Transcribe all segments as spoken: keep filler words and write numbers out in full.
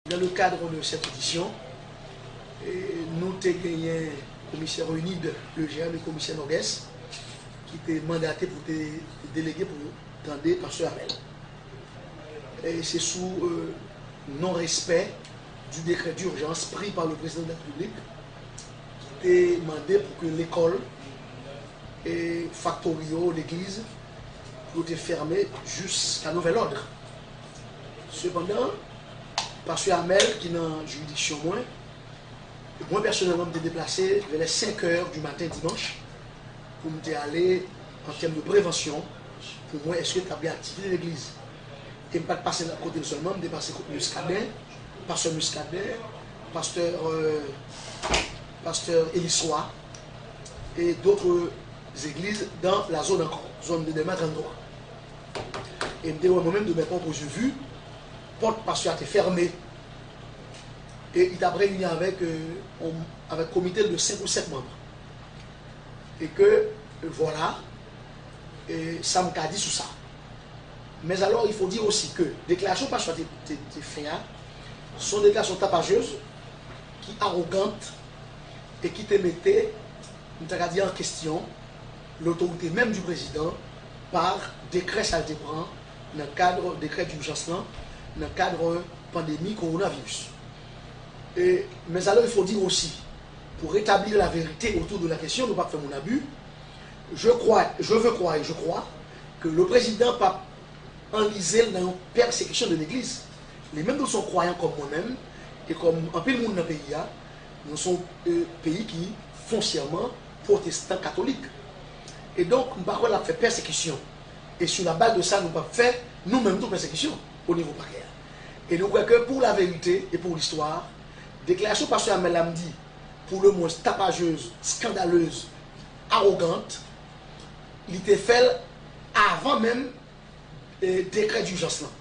Dans le cadre de cette audition, eh, nou te genyen komisè Renide Leger e komisè Norgues ki te mandate pou te delege pou tande pastè Amel. E se sou, euh, non-respect du décret d'urgence pris par le président de la République ki te mande pou ke lekòl e faktori yo, legliz, pou yo te fèmen jiska nouvèl òd. Sepandan, pastè Amel ki nan jiridiksyon mwen, mwen pèsonèlman m te deplase vè lè senk è di maten dimanch pou m te ale an tèm de prevansyon pou m wè èske t ap gen aktivite legliz. E m pa t pase kote l sèlman, m te pase kot Muscadin, pastè Muscadin, pastè, euh, pastè Eliswa, et d'autres églises dans la zone encore, zone de Dèlma tranntrwa. E m te wè mwen menm de mes propres yeux vu, pòt pastè a te fèmen. E li t ap reyini avèk, euh, avèk komite l de senk ou sèt manm. E ke, euh, vwala, e sa m ka di sou sa. Mais alors, il faut dire aussi que deklarasyon pastè a te, te, te fè a, se yon deklarasyon tapajez ki awogan e ki te mete, m ta ka di, an kesyon lotorite menm di prezidan pa dekrè sa l te pran nan kad dekrè dijans lan, nan kad pandemi kowonaviris. E, mais alors, il faut dire aussi, pour rétablir la vérité autour de la question, nou p ap fè moun abi, je crois, je veux croire et je crois que le président p ap anlize l nan yon pèsekisyon de legliz. Li menm tou se yon kwayan kòm mwen menm, e kòm anpil moun nan peyi a, nou se yon, euh, peyi ki fonsyèman pwotestan katolik. E donk, m pa kwè l ap fè pèsekisyon. E sou la baz de sa, nou p ap fè nou menm tou pèsekisyon o nivo pakè a. E nou kwè ke pour la vérité et pour l'histoire, deklarasyon pastè Amel la m di, pour le moins tapajez, scandaleuse, arrogante, li te fè l avan menm e, dekrè dijans lan.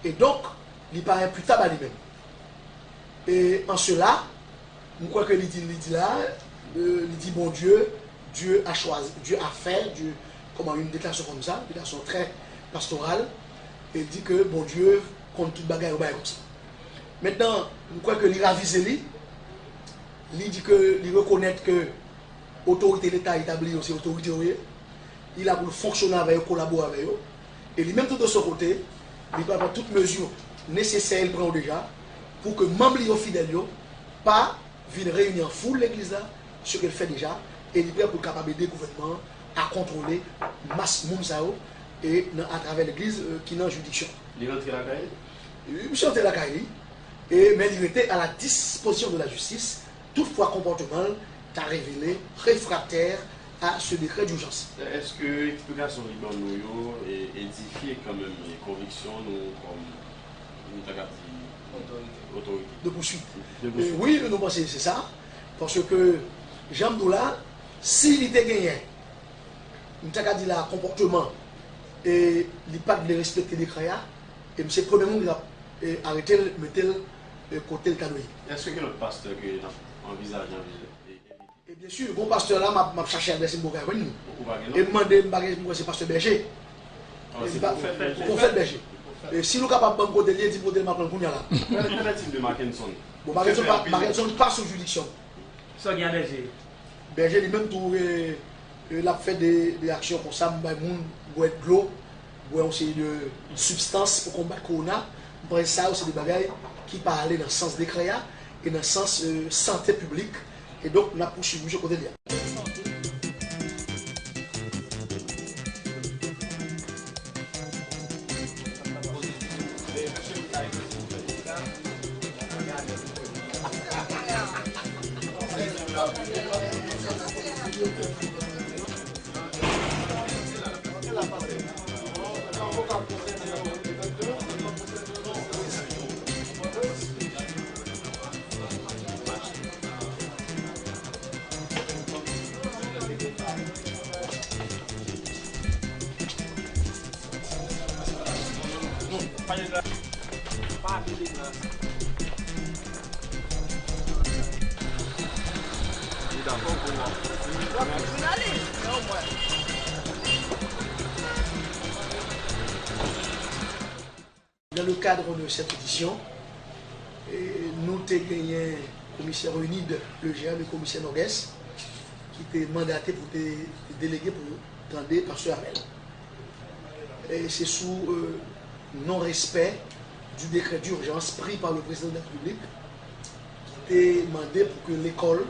E donk, li pa enpitab a li menm. E an sela, m kwè ke li di, li di la, e, li di Bondye, Dieu a choisi, Dieu a fait, Dieu, kòman, yon deklarasyon konsa, deklarasyon trè pastoral, e li di ke Bondye konn tout bagay, yon bagay konsa. Mentnan, m kwè ke li ravize li, li di ke li rekonèt ke otorite Leta etabli yo, se otorite yo ye. Li la pou l fonksyone avè yo, kolabore avè yo. E li menm tou de son kote, li pral pran tout mezi nesesè, li pran yo deja, pou ke manm li yo fidèl yo pa vin reyini an foul legliz la, se ke l fè deja, e li prè pou l kapab ede gouvènman an a kontwole mas moun sa yo, e nan, atravè legliz, e, ki nan jiridiksyon. Li rantre lakay li? Wi, misye rantre lakay li, e, men li rete à la disposition de la justice, toutfwa konpòteman l ta revele refraktè a ce décret d'urgence. Èske eksplikasyon li ban nou yo, e, edifye kanmenm, e, konviksyon nou kòm, nou ta kab di, otorite? De poursuite. De poursuite. E, wi, nou panse se sa, paske, jan m di w la, si li te genyen, m ta ka di la, konpòteman, e li pa t vle respekte dekrè a, e m se premye moun ki t ap, e, arete l, mete l, e, kote l ta dwe ye. Èske gen lòt pastè ke n ap anvizaje, anvizaje, e, envite? E byen si, gon pastè la, m ap, m ap chache adrès li, m poko jwenn li. Ou pa gen non? E m mande, m pa gen, m kwè se pastè Bèje. Ah, e se pa, Pwofèt Bèje. Pwofèt Bèje. E si nou kapab ban m kote l ye, di m kote l, m ap pran l kounye a la. Qu'en est-il de Mackenson? Bon, Mackenson pa, Mackenson pa sou jiridiksyon. Sa gen a Bèje? Bèje li menm tou, e, e, l ap fè de, de aksyon konsa, m bay moun bwè dlo, bwè yon seri de sibstans pou konbat kowona. M panse sa yo se de bagay ki pa ale nan sans dekrè a e nan sans, e, sante piblik. E donk, n ap pouswiv misye kote l ye a. Dans le cadre de cette édition, eh, nou te genyen komisè Renid Leger, le komisè Nòdès, ki te mandate pou te delege pou tande pastè Amel. E se sou, euh, non-respect du décret d'urgence pris par le président de la République, ki te mande pou ke lekòl,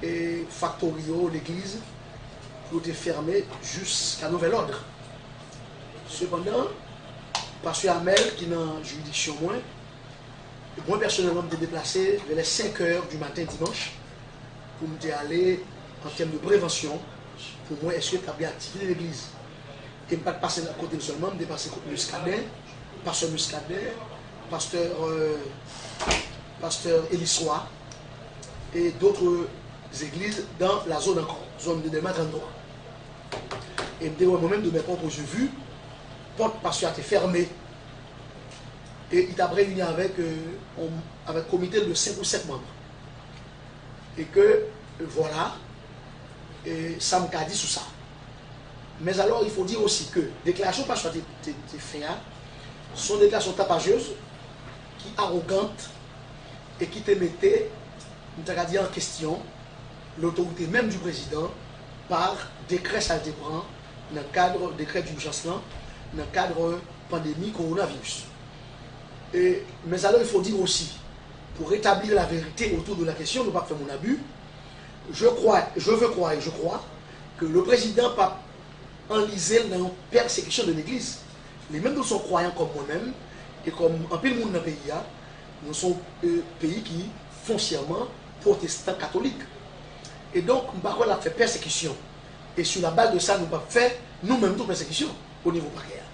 e faktori yo, legliz, pou yo te fèmen jiska nouvèl òd. Sepandan, pastè Amel, ki nan jiridiksyon mwen, e mwen pèsonèlman, m te deplase vè lè senk è di maten dimanch pou m te ale, an tèm de prevansyon, pou m wè èske t ap gen aktivite legliz. E m pa t pase kote l sèlman, m te pase kot Muscadin, pastè Muscadin, pastè, euh, pastè Eliswa, et d'autres églises dans la zone encore, zòn de Dèlma trannntwa. E m te wè mwen menm de mes propres yeux, pòt pastè a te fèmen. E li t ap reyini avèk, euh, on, avèk komite de senk ou sèt manm. E ke, euh, vwala, e sa m ka di sou sa. Mais alors, il faut dire aussi que déclaration pastè a te, te, te fè a, se yon deklarasyon tapajez, ki awogan e ki te mete, m ta ka di, an kesyon lotorite menm di prezidan pa dekrè sa l te pran nan kad dekrè dijans lan, nan kad pandemi kowonaviris. E, mais alors, il faut dire aussi, pour rétablir la vérité autour de la question, nou p ap fè moun abi, je crois, je veux croire et je crois que le président p ap anlize l nan yon pèsekisyon de legliz. Li menm tou se yon kwayan kòm mwen menm, e kòm anpil moun nan peyi a, nou se yon, euh, peyi ki fonsyèman pwotestan katolik. E donk, m pa kwè l ap fè pèsekisyon. E sou la baz de sa, nou p ap fè nou menm tou pèsekisyon o nivo pakè a.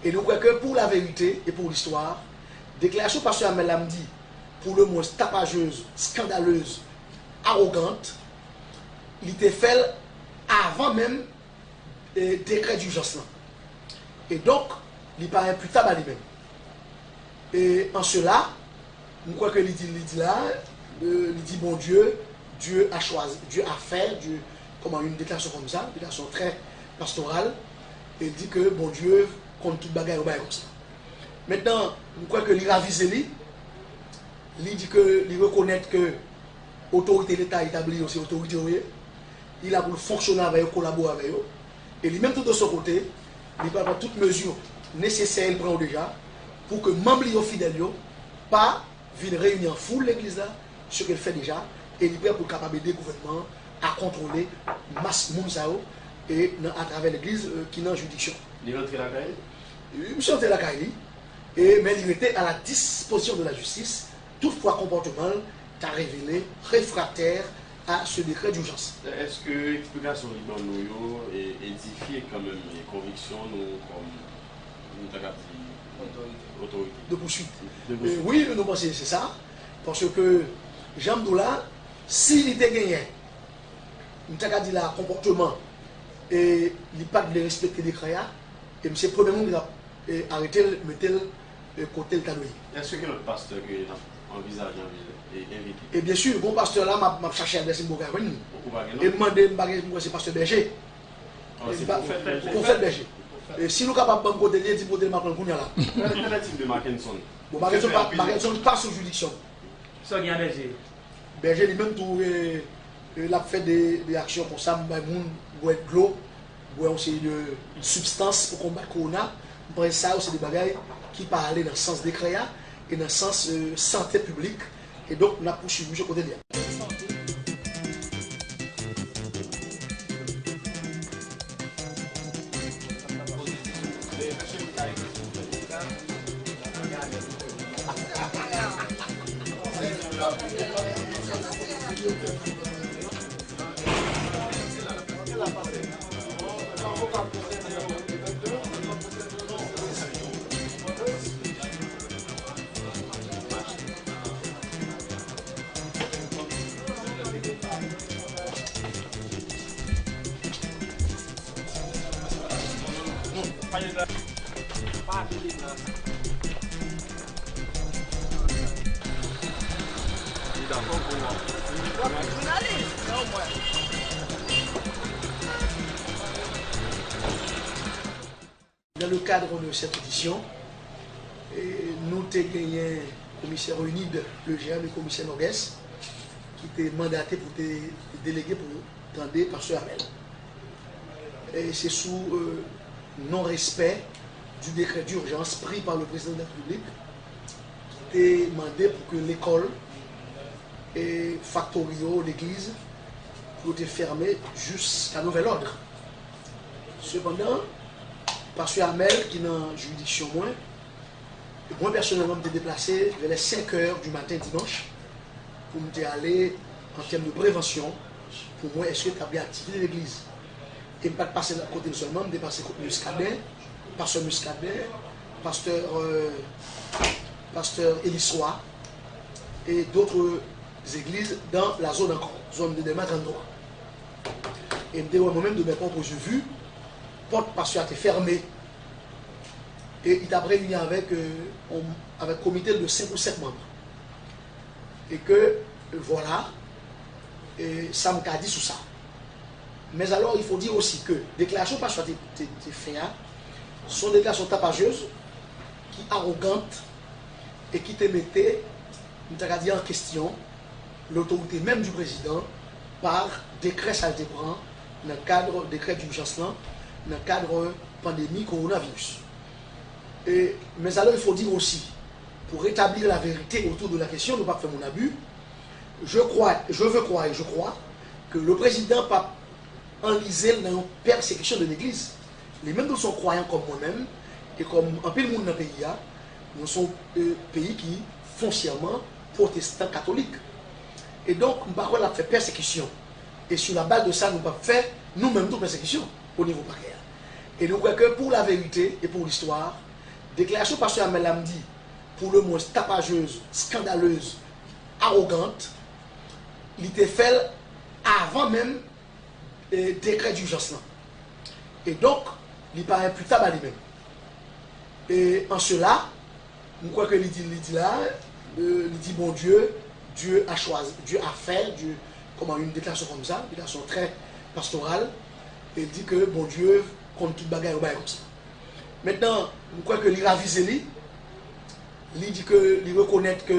E nou kwè ke pour la vérité et pour l'histoire, deklarasyon pastè Amel la, m di, pour le moins tapajez, skandalez, awogan, li te fè l avan menm e, dekrè dijans lan. E donk, li pa enpitab a li menm. E an sela, m kwè ke li di, li di la, e, li di Bondye, Dieu a choisi, Dieu a fait, Dieu, comment, une déclaration comme ça, une déclaration très pastorale, e li di ke Bondye konn tout bagay, yon bagay konsa. Mentnan, m kwè ke li ravize li, li di ke li rekonèt ke otorite Leta etabli yo se otorite yo ye. Li la pou l fonksyone avè yo, kolabore avè yo. E li menm tou de son kote, li pral pran tout mezi nesesè, li pran yo deja, pou ke manm li yo fidèl yo pa vin reyini an foul legliz la, ce qu'elle fait déjà, e li prè pou l kapab ede gouvènman an a kontwole mas moun sa yo, e nan, atravè legliz, e, ki nan jiridiksyon. Li rantre lakay li? Wi, misye rantre lakay li, e, men li rete à la disposition de la justice, toutfwa konpòteman l ta revele refraktè a ce décret d'urgence. Èske eksplikasyon li ban nou yo, e, edifye kanmenm, e, konviksyon nou kòm, nou ta kab di, otorite? De poursuite. De poursuite. E, wi, nou panse se sa. Paske, jan m di w la, si li te genyen, m ta ka di la, konpòteman, e li pa t vle respekte dekrè a, e m se premye moun ki t ap, e, arete l, mete l, e, kote l ta dwe ye. Èske gen lòt pastè ke n ap anvizaje, anvi-, e, envite? E byen si, gon pastè la, m ap, m ap chache adrès li, m poko ka jwenn li. Ou pa gen non? E m mande, m pa gen, m kwè se pastè Bèje. Ah, se Pwofèt Bèje. Pwofèt Bèje. E si nou kapab ban m kote l ye, di m kote l, m ap pran l kounye a la. Kè dèt de Mackenson? Bon, Mackenson pa, Mackenson pa sou jiridiksyon. Sa w gen a Bèje? Bèje li menm tou, e, e, l ap fè de, de aksyon konsa, m bay moun bwè dlo, bwè yon seri de sibstans pou konbat kowona. M panse sa yo se de bagay ki pa ale nan sans dekrè a e nan sans, e, sante piblik. E donk, n ap pouswiv misye kote l ye a. Li dakò pou nou. Dans le cadre de cette audition, eh, nou te genyen komisè Renid Lejeune e komisè Norgues ki te mandate pou te delege pou tande pastè Amel. E se sou, euh, non-respect du décret d'urgence pris par le président de la République ki te mande pou ke lekòl e faktori yo, legliz, pou yo te fèmen jiska nouvèl òd. Sepandan, pastè Amel, ki nan jiridiksyon mwen, mwen pèsonèlman, m te deplase vè lè senk è di maten dimanch pou m te ale, an tèm de prevansyon, pou m wè èske t ap gen aktivite legliz. E m pa t pase kote l sèlman, m te pase kot Muscadin, pastè Muscadin, pastè, euh, pastè Eliswa, et d'autres églises dans la zone encore, zòn de Dèlma tranntrwa. E m te wè mwen menm de mes propres yeux, pòt pastè a te fèmen. E li t ap reyini avèk, euh, on- avèk komite de senk ou sèt manm. E ke, vwala, e sa m ka di sou sa. Mais alors, il faut dire aussi que deklarasyon pastè a te, te, te fè a, se yon deklarasyon tapajez, ki awogan e ki te mete, m ta ka di, an kesyon lotorite menm du président par dekrè sa l te pran nan kad dekrè dijans lan, nan kad pandemi kowonaviris. E, mais alors, il faut dire aussi, pour rétablir la vérité autour de la question, nou p ap fè moun abi, je crois, je veux croire et je crois que le président p ap anlize l nan yon pèsekisyon de legliz. Li menm tou se yon kwayan kòm mwen menm, e kòm anpil moun nan peyi a, nou se yon, euh, peyi ki fonsyèman pwotestan katolik. E donk, m pa kwè l ap fè pèsekisyon. E sou la baz de sa, nou p ap fè nou menm tou pèsekisyon o nivo pakè a. E nou kwè ke pour la vérité et pour l'histoire, deklarasyon pastè Amel la m di, pour le moins tapajez, skandalez, awogan, li te fè l avan menm, e, dekrè dijans lan. E donk, li pa enpitab a li menm. E an sela, m kwè ke li di, li di la, e, li di Bondye, Dieu a choisi, Dieu a fait, Dieu, kòman, yon deklarasyon kòmsa, deklarasyon trè pastoral, e li di ke Bondye konn tout bagay, yon bagay kòmsa. Mentnan, m kwè ke li ravize li, li di ke li rekonèt ke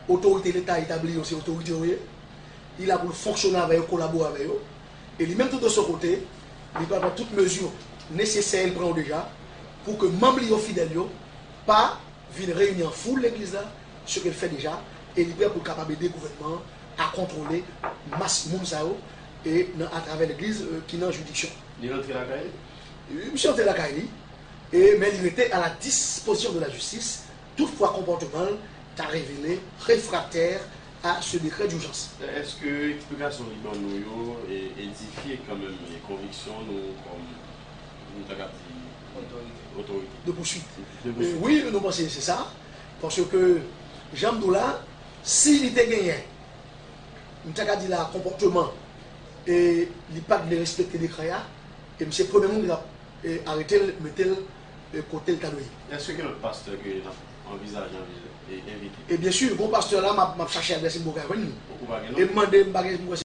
otorite Leta etabli yo se otorite yo ye, li la pou l fonksyone avè yo, kolabore avè yo, e li menm tou de son kote, li pral pran tout mezi nesesè, li pran yo deja, pou ke manm li yo fidèl yo pa vin reyini an foul legliz la, ce que l fè deja, e li prè pou l kapab ede gouvènman an a kontwole mas moun sa yo, e nan, atravè legliz, euh, ki nan jiridiksyon. Li rantre lakay li? Wi, misye rantre lakay li, e, men li rete à la disposition de la justice, toutfwa konpòteman l ta revele refraktè a ce décret d'urgence. Èske eksplikasyon li ban nou yo, e, edifye kanmenm, e, konviksyon nou kòm, nou ta ka di, otorite? De poursuite. De poursuite. E, wi, nou panse se sa, paske, jan m di w la, si li te genyen, m ta ka di la, konpòteman, e li pa t vle respekte dekrè a, e m se premye moun ki t ap, e, arete l, mete l, e, kote l ta dwe ye. Èske gen lòt pastè ke n ap anvizaje, anvizaje, e, envite? E byen si, gon pastè la, m ap, m ap chache adrès li, m poko ka jwenn li. Ou pa gen non? E m mande, m pa gen, m